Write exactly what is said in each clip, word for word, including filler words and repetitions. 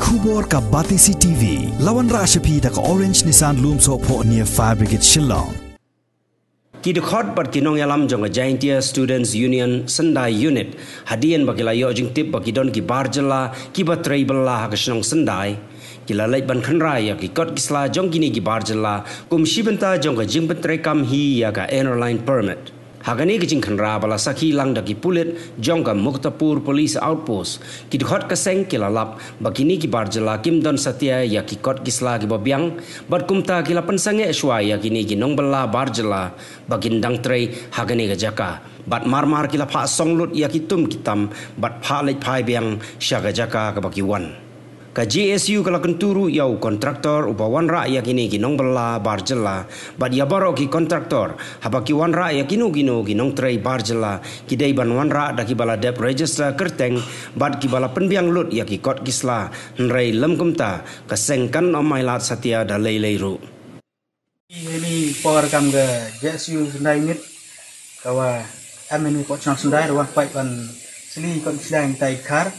Khubor ka Batesi T V, la wanrah sha phi da ka Orange Nissan Lumsohphoh near Fire Brigade Shillong. Ki dkhot bad ki nongïalam jong ka Jaintia Students Union Sendai Unit, hadien ba ki la ïoh jingtip ba ki don ki bar jylla kiba trei bylla ha ka shnong Sendai, ki la leit ban khynra ïa ki kot ki sla jong kine ki bar jylla kum shi bynta jong ka jingpyntreikam hi ïa ka Inner Line Permit. Ha kane ka jingkhynra ba la sakhi lang da ki pulit jong ka Muktapur Police Outpost, ki dkhot ka seng ki la lap ba kine ki bar jylla kim don satia ïa ki kot ki sla kiba biang, bad kumta ki la pynsangeh shuwa ïa kine ki nongbylla bar jylla ba kin dang trei ha kane ka jaka. Bad mar mar ki la phah song lut ïa ki tum ki tam bad phah leit phai biang sha ka jaka kaba ki wan. Ka J S U ka la kyntu ruh ïa u kontraktor uba wanrah ïa kine ki nongbylla bar jylla bad ïa baroh ki kontraktor haba ki wanrah ïa kino kino ki nongtrei bar jylla, ki dei ban wanrah da kiba la dep register kyrteng bad kiba la pynbiang lut ïa ki kot ki sla, hynrei lym kumta ka seng kan ym ailad satia da lei lei ruh. Ini por kam ka J S U Sendai Unit, ka wa em ini kot shnong Sendai, da wa pait ban sli kot sla ïa kitai khar,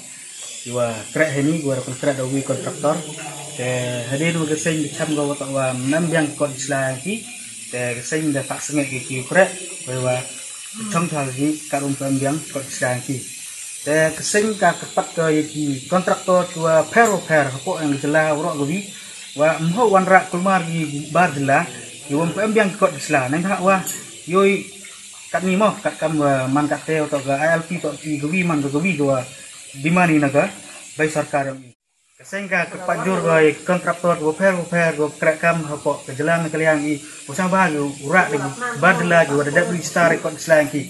ki wa kreh ini, ki wa da pynkreh da wi kontraktor. Te hadien wa ka seng ki cham ka wa ta wa mem biang kot sla ïa ki, te ka seng da phah sangeh ki ki kreh, wa wa chong thal ki ka rum pem biang kot sla ïa ki. Te ka seng ka kyrpad ka ïa ki kontraktor ki wa pher wa pher hapoh ïa ka jylla waroh ka wi, wa mho wanrah kulmar ki bar jylla, ki wa ym pem biang ki kot ki sla, nang ha wa ïoi katni mo, kat kam wa man kat te to ka I L P to ki ka wi man ka wi ka wa demand ïa na ka bai sorkar. Ka seng ka kyrpad jur ka ïa ki kontraktor ki wa pher wa pher ki wa kreh kam hapoh ka jylla na ka liang i, wa sngewbha ki u rah da ki bar jylla ki wa da dep register kot sla ïa ki.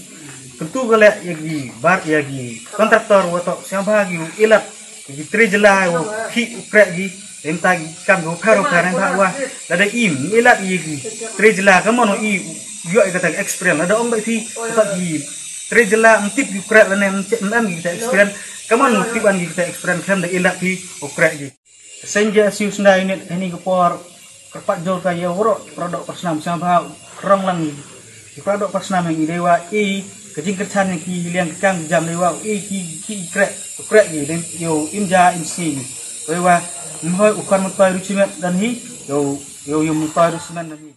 Kyntu ka leh ïa ki bar ïa ki kontraktor wa to sngewbha ki u ilad ïa ki tre jylla wa khih u kreh ki. Em ta ki kam ki wa pher wa pher em ta wa lada im ilad ïa ki tre jylla ka mon i u ïoh ïa kata ka experience, lada ong ba phi kata ki tre jylla ym tip ki u kreh lane ym tip ym em ki kata experience, ka mon u tip an ki kata experience khlem da ilad phi u kreh ki. Seng J S U Sendai Unit hini ka por kyrpad jur ka ïa waroh para doh para snam sngewbha rong lang ïa para doh para snam ïa i dei wa i ka jingkyrchan ïa ki liang ka kam jam dei wa i ki ki kreh kreh ki dei ïa im ja im sngi ki. Dei wa mhoi u khon mutoi ruh chimet dan hi ïa ïa ïa mutoi ruh chimet dan hi.